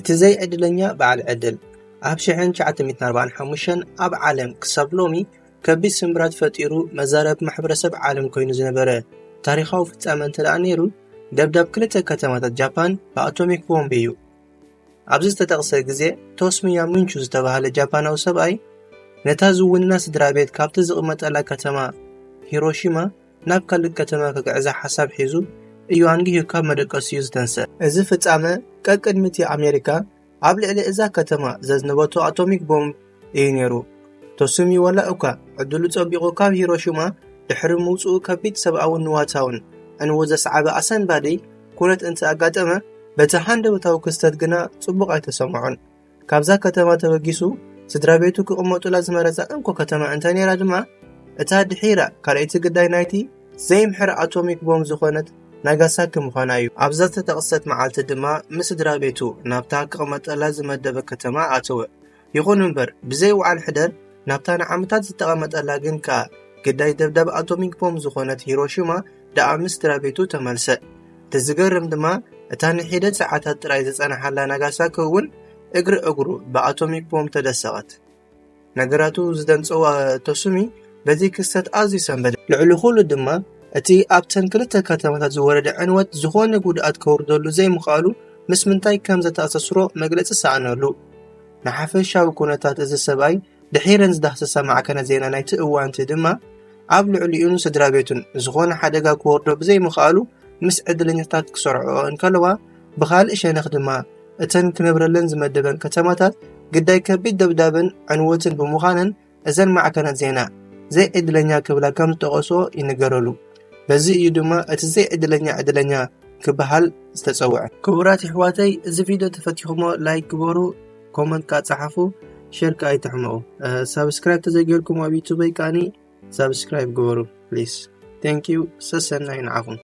እቲ ዘይዕድለኛ በዓል ዕድል ኣብ ሽሕን ትሽዓተ ሚእትን ኣርባዓን ሓሙሽተን ኣብ ዓለም ክሳብ ሎሚ ከቢድ ስምብራት ፈጢሩ መዛረብ ማሕበረሰብ ዓለም ኮይኑ ዝነበረ ታሪኻዊ ፍጻመ እንተ ደኣ ነይሩ፣ ደብዳብ ክልተ ከተማታት ጃፓን ብኣቶሚክ ቦምብ እዩ። ኣብዚ ዝተጠቕሰ ግዜ ቶስሚያ ሚንቹ ዝተባህለ ጃፓናዊ ሰብኣይ ነታ ዝውንና ስድራ ቤት ካብቲ ዝቕመጠላ ከተማ ሂሮሺማ ናብ ካልእ ከተማ ክግዕዛ ሓሳብ ሒዙ እዩ ኣንጊሁ ካብ መደቀሲኡ ዝተንስአ። እዚ ፍጻመ ቀቅድሚቲ ኣሜሪካ ኣብ ልዕሊ እዛ ከተማ ዘዝነበቶ ኣቶሚክ ቦምብ እዩ ነይሩ። ቶስሚ ዋላ እኳ ዕድሉ ጸቢቑ ካብ ሂሮሺማ ድሕሪ ምውጽኡ ከቢድ ሰብኣውን ንዋታውን ዕንወት ዘስዓበ ኣሰንባዲ ኩነት እንተ ኣጋጠመ፣ በቲ ሃንደበታዊ ክስተት ግና ጽቡቕ ኣይተሰምዖን። ካብዛ ከተማ ተበጊሱ ስድራ ቤቱ ክቕመጡላ ዝመረጻ እንኮ ከተማ እንተ ነይራ ድማ፣ እታ ድሒራ ካልኣይቲ ግዳይ ናይቲ ዘይምሕር ኣቶሚክ ቦምብ ዝኾነት ናጋሳኪ ምዃና እዩ። ኣብዛ ዝተጠቕሰት መዓልቲ ድማ ምስ ስድራ ቤቱ ናብታ ክቕመጠላ ዝመደበ ከተማ ኣተወ። ይኹን እምበር ብዘይ ውዓል ሕደር ናብታ ንዓመታት ዝተቐመጠላ ግን ከኣ ግዳይ ደብዳብ ኣቶሚክ ቦምብ ዝኾነት ሂሮሺማ ደኣ ምስ ስድራ ቤቱ ተመልሰ። እቲ ዝገርም ድማ እታ ንሒደት ሰዓታት ጥራይ ዝጸንሓላ ናጋሳኪ እውን እግሪ እግሩ ብኣቶሚክ ቦምብ ተደሰቐት። ነገራቱ ዝደንጸዋ ቶስሚ በዚ ክስተት ኣዝዩ ሰንበደ። ልዕሊ ኩሉ ድማ እቲ ኣብተን ክልተ ከተማታት ዝወረደ ዕንወት ዝኾነ ጉድኣት ከውርደሉ ዘይምኽኣሉ ምስ ምንታይ ከም ዘተኣሳስሮ መግለጺ ሰኣነሉ። ንሓፈሻዊ ኩነታት እዚ ሰብኣይ ድሒረን ዝዳህሰሳ ማዕከናት ዜና ናይቲ እዋንቲ ድማ ኣብ ልዕሊኡን ስድራ ቤቱን ዝኾነ ሓደጋ ክወርዶ ብዘይምኽኣሉ ምስ ዕድለኛታት ክሰርዖ እንከለዋ፣ ብኻልእ ሸነኽ ድማ እተን ክነብረለን ዝመደበን ከተማታት ግዳይ ከቢድ ደብዳብን ዕንወትን ብምዃነን እዘን ማዕከናት ዜና ዘይዕድለኛ ክብላ ከም ዝጠቐስኦ ይንገረሉ። በዚ እዩ ድማ እቲ ዘይዕድለኛ ዕድለኛ ክበሃል ዝተጸውዐ። ክቡራት ኣሕዋተይ፣ እዚ ቪድዮ ተፈቲኹሞ ላይክ ግበሩ፣ ኮመንት ከኣ ጸሓፉ፣ ሼር ከኣ ኣይትሕመቑ። ሳብስክራይብ ተዘይገርኩም ኣብ ዩቱበይ ከኣኒ ሳብስክራይብ ግበሩ ፕሊስ። Thank you። ሰሰናይ ንዓኹም።